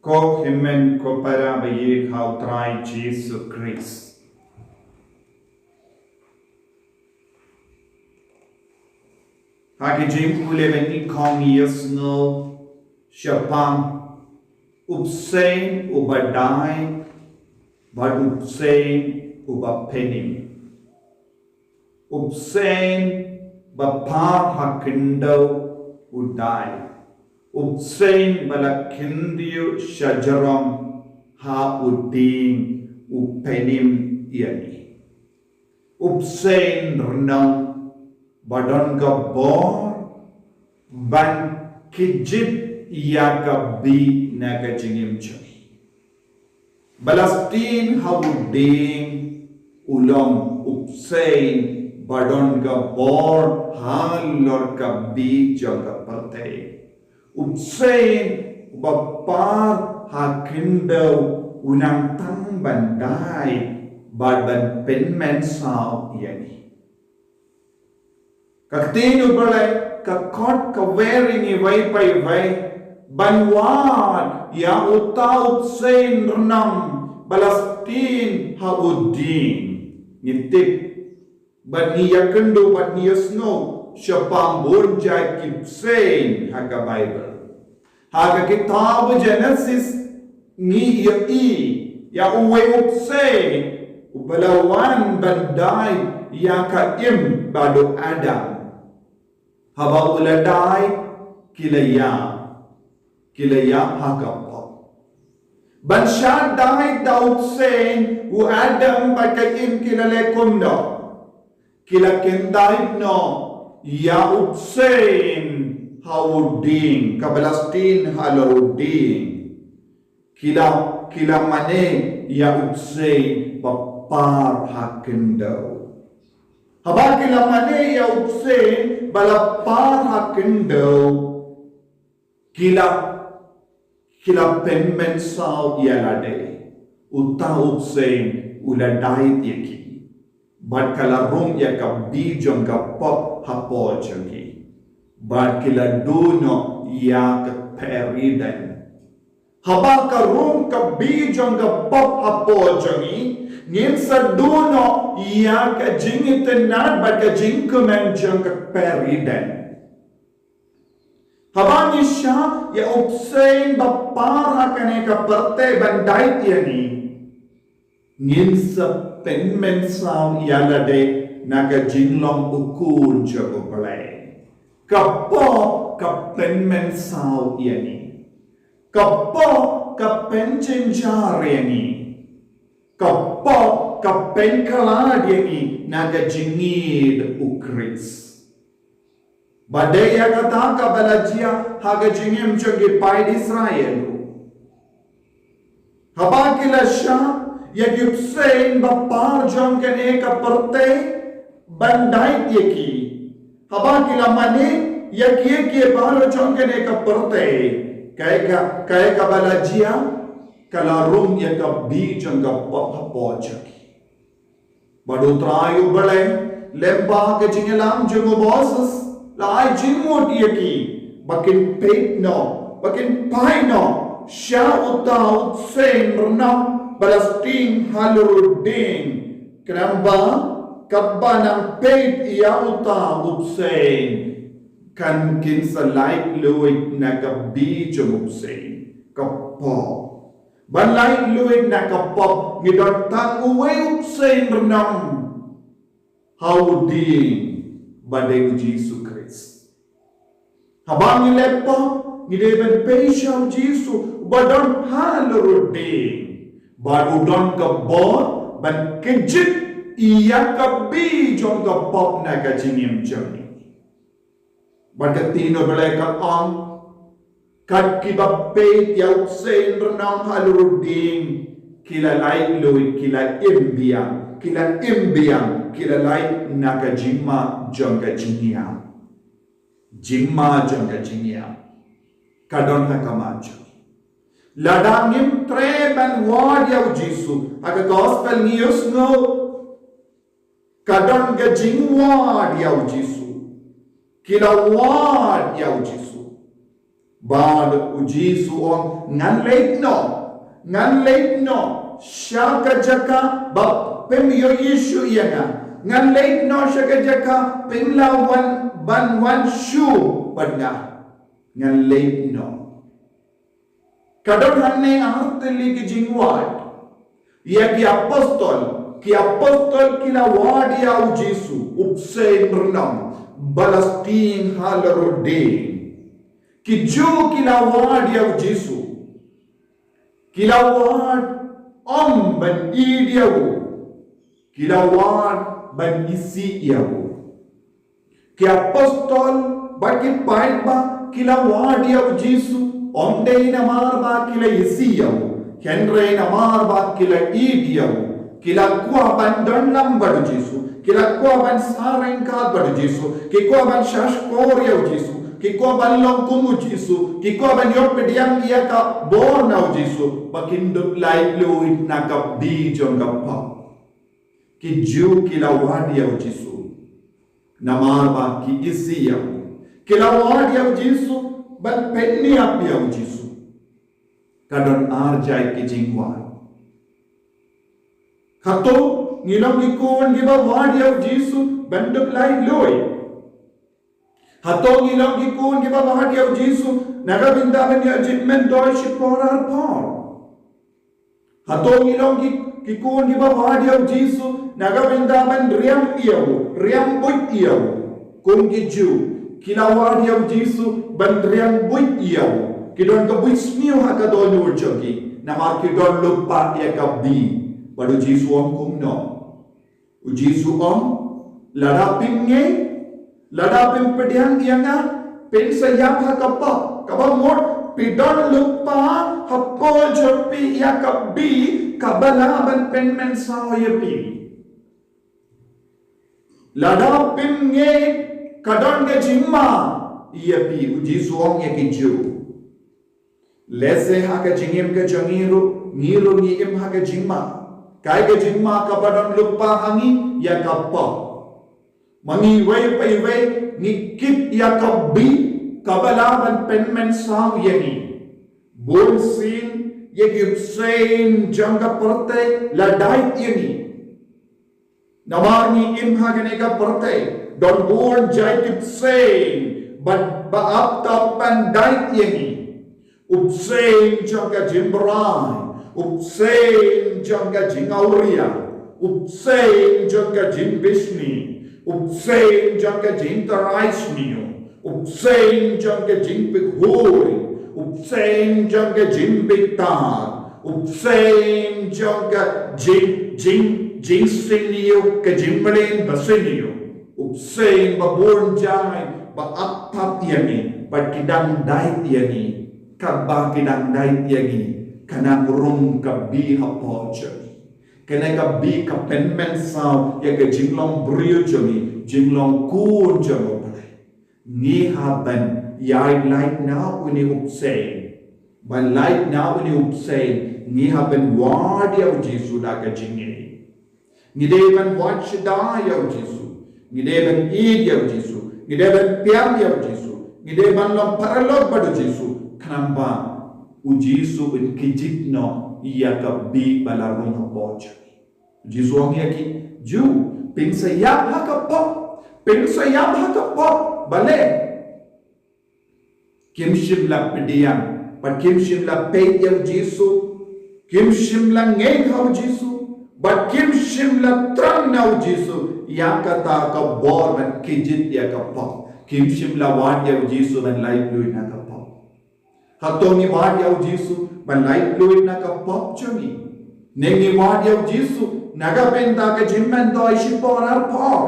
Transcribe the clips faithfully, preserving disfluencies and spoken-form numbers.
Ko hynmen ko para ba ïeit ha u Trai Jisu Khrist. Ha ki jingpule ba ngi khong ïohsngew shaphang u bseiñ uba dai bad u bseiñ uba pynim. U bseiñ ba par ha khyndew u dai. U bseiñ ba la khyndiat sha jrong ha u dieng u pynim ïa ngi. U bseiñ rnong ba don ka bor ban kjit ïa ka bih na ka jingim jong ngi. Ba la sdien ha u dieng u long u bseiñ ba don ka bor halor ka bih jong ka pyrthei. U bseiñ ba par ha khyndew u nang tang ban dai bad ban pynmynsaw ïa ngi. Ka ktien u Blei ka khot ka wer ïa ngi iwei pa iwei ban wad ïa uta u bseiñ rnong ba la sdien ha u dieng. Ngi tip bad ngi ïakynduh bad ngi ïohsngew shaphang bun jait ki bseiñ ha ka Baibl. Ha ka kitab Jenesis ngi ïohi ïa uwei u bseiñ uba la wan ban dai ïa ka Im bad u Adam. Haba u la dai ki la ïap, ki la ïap ha ka pop. Ban shah dai da u bseiñ u Adam bad ka Im ki la leh kumno? Ki la kyndait noh ïa u bseiñ ha u dieng, kaba la sdien halor u dieng. Ki la, ki la mane ïa u bseiñ ba par ha khyndew. Haba ki la mane ïa u bseiñ ba la par ha khyndew, ki la, ki la pynmynsaw ïa lade. Uta u bseiñ u la dait ïa ki bad ka la rung ïa ka bih jong ka pop hapoh jong ki. Bad ki la duh noh ïa ka kper Eden. Haba ka rung ka bih jong ka pop hapoh jong ngi, ngin sa duh noh ïa ka jingitynnad bad ka jingkmen jong ka kper Eden. Haba ngi shah ïa u bseiñ ba par ha kane ka pyrthei ban dait ïa ngi, ngin sa pynmynsaw ïa lade na ka jinglong u khun jong u Blei. Ka pop ka pynmynsaw ïa ngi. Ka pop ka pynjynjar ïa ngi. Ka pop ka pynkhlad ïa ngi na ka jingïeit u Khrist. Ba dei ïa kata kaba la jia ha ka jingim jong ki paid Israel. Haba ki la shah ïa ki bseiñ ba par jong kane ka pyrthei ban dait ïa ki. Haba ki la mane ïa ki, ïa ki baroh jong kane ka pyrthei, kaei ka, kaei kaba la jia? Ka la rung ïa ka bih jong ka pop hapoh jong ki. Bad u Trai u Blei lyngba ka jingïalam jong u Moses la ai jingmut ïa ki ba kin peit noh, ba kin phai noh sha uta u bseiñ rnong ba la sdien halor u dieng. Khnang ba katba nang peit ïa uta u bseiñ, kan kin sa lait luid na ka bih jong u bseiñ, ka pop. Ban lait luid na ka pop ngi don tang uwei u bseiñ rnong ha u dieng, ba dei u Jisu Khrist. Haba ngi leh pop ngi dei ban peit sha u Jisu uba don halor u dieng, bad u don ka bor ban kjit ïa ka bih jong ka pop na ka jingim jong ngi. Bad ka ktien u Blei ka ong, kat kiba peit ïa u bseiñ rnong halor u dieng, ki la lait luid, ki la im biang, ki la im biang, ki la lait na ka jingma jong ka jingïap. Jingma jong ka jingïap ka don ha ka mat jong ngi. Lada ngim treh ban wad ïa u Jisu, ha ka gospel ngi ïohsngew ka don ka jingwad ïa u Jisu. Ki la wad ïa u Jisu. Bad u Jisu u ong, ngan leit noh, ngan leit noh sha ka jaka ba phim ïohi shuh ïa nga. Ngan leit noh sha ka jaka phim lah wan, ban wan shuh bad nga. Ngan leit noh. Ka don hangne artylli ki jingwad ïa ki apostol. Ki apostol ki la wad ïa u Jisu, u bseiñ rnong ba la sting ha la ruding. Ki Jiw ki la wad ïa u Jisu. Ki la wad ym ban ïeit ïa u. Ki la wad ban isih ïa u. Ki apostol bad ki paidbah ki la wad ïa u Jisu, ym dei namar ba ki la isih ïa u, hynrei namar ba ki la ïeit ïa u. Ki la kwah ban don lang bad u Jisu, ki la kwah ban sah ryngkat bad u Jisu, ki kwah ban shahshkor ïa u Jisu, ki kwah ban long kum u Jisu, ki kwah ban ïoh pdiang ïa ka bor na u Jisu, ba kin dup laitluid na ka bih jong ka pop. Ki Jiw ki la wad ïa u Jisu namar ba ki isih ïa u. Ki la wad ïa u Jisu ban pynïap ïa u Jisu. Ka don ar jait ki jingwad. Hato ngi long ki khun kiba wad ïa u Jisu ban dup laitluid? Hato ngi long ki khun kiba wad ïa u Jisu na ka bynta ban ïa jingmyntoi shipor arpor? Hato ngi long ki, ki khun kiba wad ïa u Jisu na ka bynta ban riam ïa u, riam buit ïa u? Kum ki Jiw, ki la wad ïa u Jisu ban riam buit ïa u. Ki don ka buit sniew ha ka dohnud jong ki namar ki don lypa ïa ka bih. Bad u Jisu u ong kumno? U Jisu u ong, lada phim ngeit, lada phim pdiang ïa nga, phin sa ïap ha ka pop. Kaba mut phi don lypa hapoh jong phi ïa ka bih kaba lah ban pynmynsaw ïa phi. Lada phim ngeit, ka don ka jingma ïa phi, u Jisu u ong ïa ki Jiw. Lehse ha ka jingim ka jong ngi ruh, ngi ruh ngi im ha ka jingma. Kaei ka jingma kaba don lypa ha ngi? Ïa ka pop. Ma ngi iwei pa iwei ngi kit ïa ka bih kaba lah ban pynmynsaw ïa ngi. Bunsien ïa ki bseiñ jong ka pyrthei la dait ïa ngi. Namar ngi im ha kane ka pyrthei, don bun jait ki bseiñ ba, ba ap tap ban dait ïa ngi. U bseiñ jong ka jingbrai, u bseiñ jong ka jingawria, u bseiñ jong ka jingbishni, u bseiñ jong ka jingtharai sniew, u bseiñ jong ka jingpyrkhat, u bseiñ jong ka jingbitar, u bseiñ jong ka jing, jing, jingsniew, ka jingmlien basniew, u bseiñ ba bun jait ba ap tap ïa ngi, ba ki dang dait ïa ngi. Kaba ki dang dait ïa ngi ka nang rung ka bih hapoh jong ngi. Kane ka bih ka pynmynsaw ïa ka jinglong briew jong ngi, jinglong khun jong U Blei. Ngi hap ban ïaid lait na une u bseiñ. Ban lait na une u bseiñ, ngi hap ban wad ïa u Jisu da ka jingngeit. Ngi dei ban wad shada ïa u Jisu. Ngi dei ban ïeit ïa u Jisu. Ngi dei ban pdiang ïa u Jisu. Ngi dei ban long paralok bad u Jisu. Khnang ba u Jisu un kjit noh ïa ka bih ba la rung hapoh jong ngi. Jisu u ong ïa ki Jiw, phin sa ïap ha ka pop, phin sa ïap ha ka pop. Balei? Kim shym la pdiang, bad kim shym la peit ïa u Jisu, kim shym la ngeit ha u Jisu, bad kim shym la thrang na u Jisu ïa kata ka bor ban kjit ïa ka pop. Kim shym la wad ïa u Jisu ban laitluid na ka pop. Hato ngi wad ïa u Jisu ban laitluid na ka pop jong ngi? Ne ngi wad ïa u Jisu na ka bynta ka jingmyntoi shipor arpor?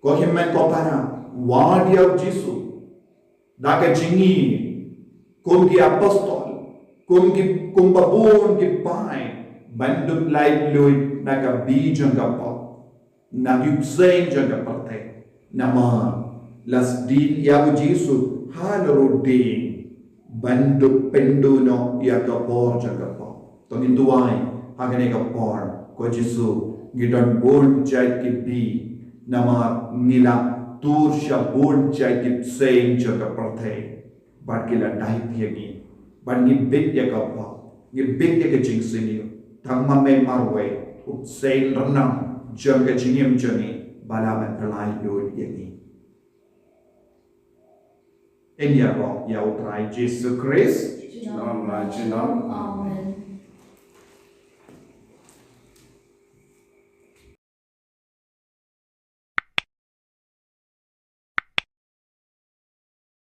Ko hynmen ko para, wad ïa u Jisu da ka jingngeit, kum ki apostol, kum ki, kum ba bun ki paid, ban dup laitluid na ka bih jong ka pop, na ki bseiñ jong ka pyrthei. Namar la sdien ïa u Jisu ha la ruding ban dup pynduh noh ïa ka bor jong ka pop. To ngin duwai ha kane ka por, ko Jisu, ngi don bun jait ki bih namar ngi la tur sha bun jait ki bseiñ jong ka pyrthei. Bad ki la dait ïa ngi, bad ngi bit ïa ka pop, ngi bit ïa ka jingsniew. Tang ma me marwei, u bseiñ rnam jong ka jingim jong ngi, ba la ban pyllait lut ïa ngi. Yn ïaroh ïa U Trai Jisu Khrist. Junom la junom. Amen.